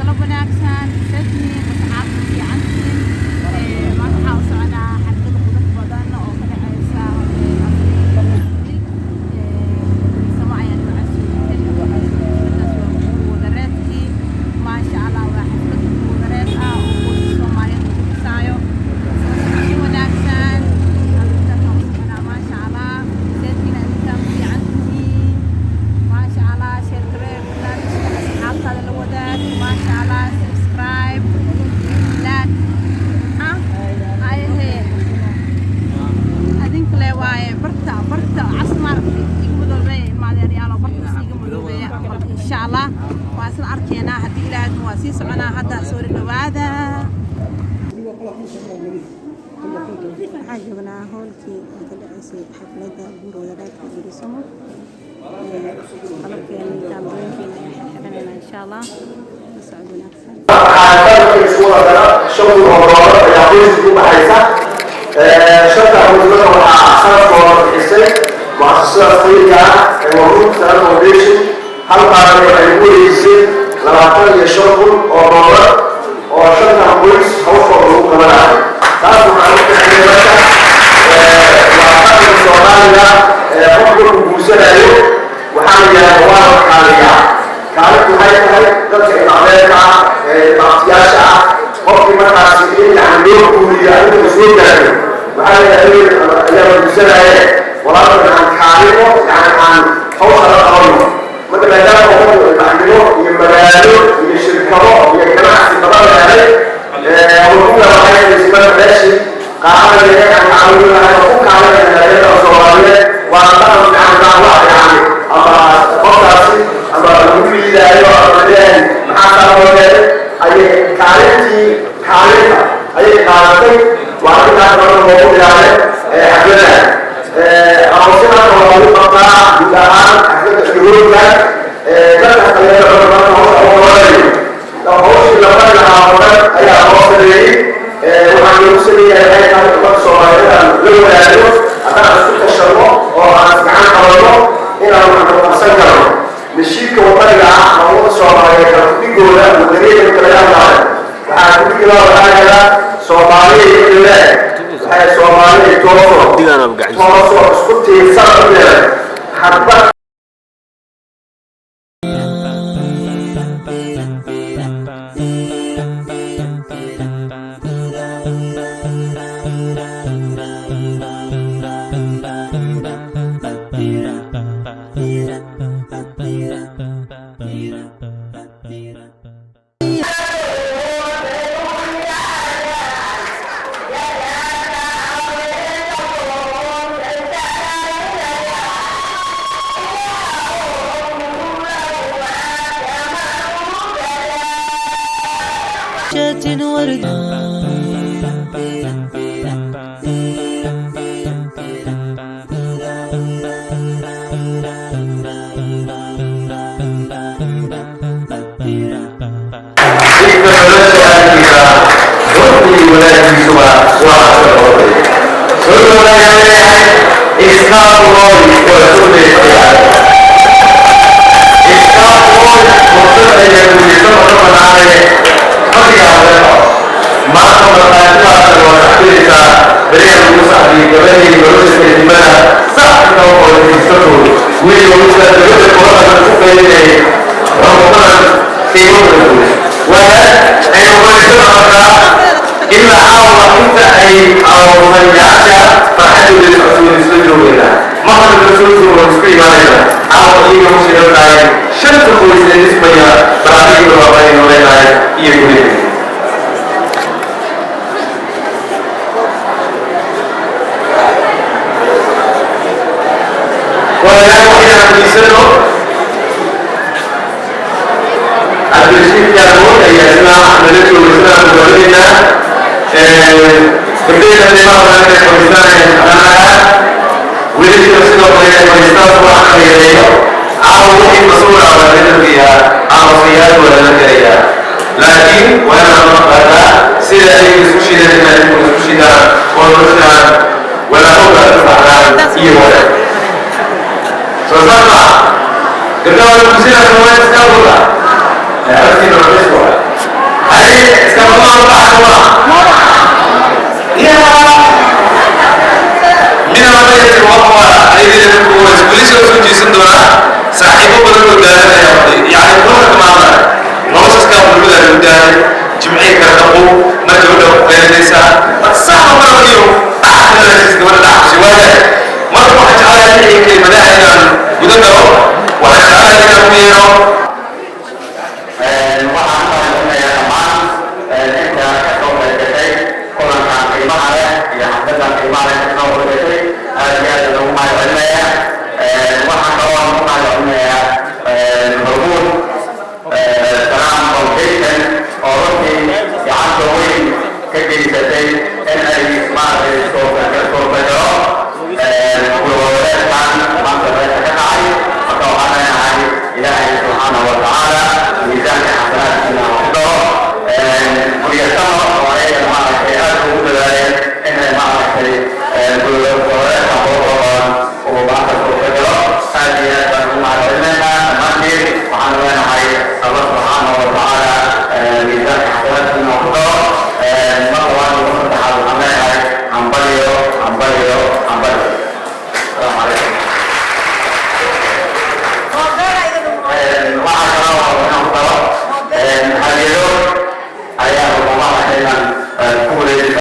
Galab wanaagsan, seetihiin asxaabta, fiicantihiin? Maanta waxaa u soconaa xaflad qurux badan oo ka dhacaysa Sama ayaa lagu casuumtay. Xafladaas waa guur wadareedkii. Maasha Allah, waa xaflad guur wadareed ah oo qoyska Soomaaliyeed lagu dhisaayo. Soo socosho wanaagsan. Xafladaas u soconaa. Maasha Allah, seetihiin adinkaa, fiicantihiin? Maasha Allah, share garee barnaamijka, asxaabtaada la wadaag. Maasha Allah, subscribe, like, ah ayahe adinka le waaye. Barta barta cas maaragtay iga madoobeeya, ilmaadeeryaalo, bartaas iga madoobeeya. Marka insha Allah waa isla arkeenaa haddii Ilaahay, waa sii soconaa hadda. Soo dhawaada. Waxaan joognaa hoolkii ay ka dhaceysay xafladda guur wadareedka Gurisamo. Qalabkeena, kaamirooyinkeena ayaan xirxiranaynaa insha Allah. La socod wanaagsan. Waxaa dalka isku wadana 5,000 oo doolar ayaa qoyska ku baxaysa. Shanta qoysmada waxaa sanadkooda bixisay muasasada khayriga ah ee Waruud Salam Foundation. Hal qaadan waxay ugu wareejisay 25,000 oo doolar oo shantan qoys hawshooda lagu qabanayo. Taas waxaan u bixinay marka waa dhaqanka Soomaaliga. Qof markuu guursanayo waxaa la yidhahdaa waa la kaaliyaa. Kaalintu waxay tahay dadka ilmacdeerka ah ee ilmaabtiyaasha ah, qofkii markaasi in yani loo guuriyo arrinta soo gaaro, waxaa la yidhahdaa ayaa la guursanaaye, walaalkan aan kaalino, yani aan hawsha la qabano. Marka maadaama qofku ilmaxnimo iyo magaalo iyo shirkado iyo ganacsi badan la helay, warkuga waxay marka meeshii qaadanaya aan caawin lahay oo ku kaalinaya dhalinyarada Soomaaliyeed. Waa dhaqan fiican baa wax yani ama qofkaasi ama lagu liidaayo ama leeyahay maxaa saa loo leeyahay, ayay kaalintii kaalinta ayay qaadatay. Waa arrintaas marka loogu bilaabay xafladda aroosyadan waa lagu qabtaa guud ahaan xafladda iyo hoolkan. Dadka dhalinyarada marka hawsha u qabanayo, hawshii la bari lahaa oo dhan ayaa loo sameeyey. Waxaan loogu sameeyahay waxay tahay ummadda Soomaaliyeed aan la wadaagno haddaan isku tashanno oo aan isgacan qabanno inaan waxnu qabsan karno. Nashiidka wadaniga ah ama ummadda Soomaaliyeed kala kudhigooda wadaniyada marka laga hadlaayo, waxaa kudhigilaa waxaa yahaa Soomaaliya ile waxay Soomaaliya tooso tooso isku tiirsan u leedahay hadba. ورد. Inta nolosha aadmiga runtii wanaagiisuba waa soo soo leeyahay iskaabuloy waa soo leeyahay iskaabuloy fursad ayaa guulaysan oo ka banaanay fadhiga haweenka. Maanta markhaatidaas waa saxbinaysaa beriga lagu saxbiyey gabadhii nolosha kelimada sax inta qoysato wiil nolosha dowladda kooxda ku qeybinayay xukuumadan qiimo badan guulaysa waa aynu qoysada. Markaa ilaa caawa inta ay aroosayaasha farxadooda socodooda isla joogayna maqalka soo jooga isku imaanayna caawa iyaga u shidan tahay shanta qoys ee dhismaya baraarigooda waabaynu leenahay iyo guryaha. Walaalayaal, waxayaan weydiisano Cabdirashiid Yaamood ayaa isna nala jooga, isna magaaladaynaa gabdhaheenna qiimaha badan inay fadhiistaan ayaan jeclaan lahaa, wiilashuna sidoo kale inay fadhiistaan wax khayreeyo. Caawa wixii mas-uula waa lala tegayaa, aroosayaal waa lala tegayaa, laakiin waa inaan maqaanaa sida ayagu isku shideen inay idinku isku shidaan oo noloshaan walaahooda ku raacdaan iyo wanaag. Soo saarma gabdhaha waa lagu siinaa Soomaaliya iskaabula codkiina raqiis waa. Waa ayadina marka ugu horeysa weli soo soo jeesan doonaa saaxiibo badan oo daalanaya, yani kuna dhamaana noloshaas kaa mulmada lagu daalay. Jimcihi kala dhaqo, mar gabadha ku qaylinaysaa sax, markiyo dhaxkalasis gabadha dhaxkusi waayahay. Marka waxaan jeclahay wixii kelimadaha inaan guda galo, waxaan jeclahay inaan ku yeero. Waxaan u mahadcelinayaa dhammaan inta ka soo qaybgashay kulankan qiimaha leh iyo xafladan qiimaha leh ka soo qaybgashay. Aad iyo aad ugu mahadcelinayaa. Waxaan kaloo u mahadcelinayaa Hormuud Salaam Foundation oo runtii gacanta weyn ka geysatay in ay maaragtay suurtagalo guur wadareedkan maanta meesha ka dhacay. Marka waxaan leenahay Ilaahay subxaanahu wa tacaala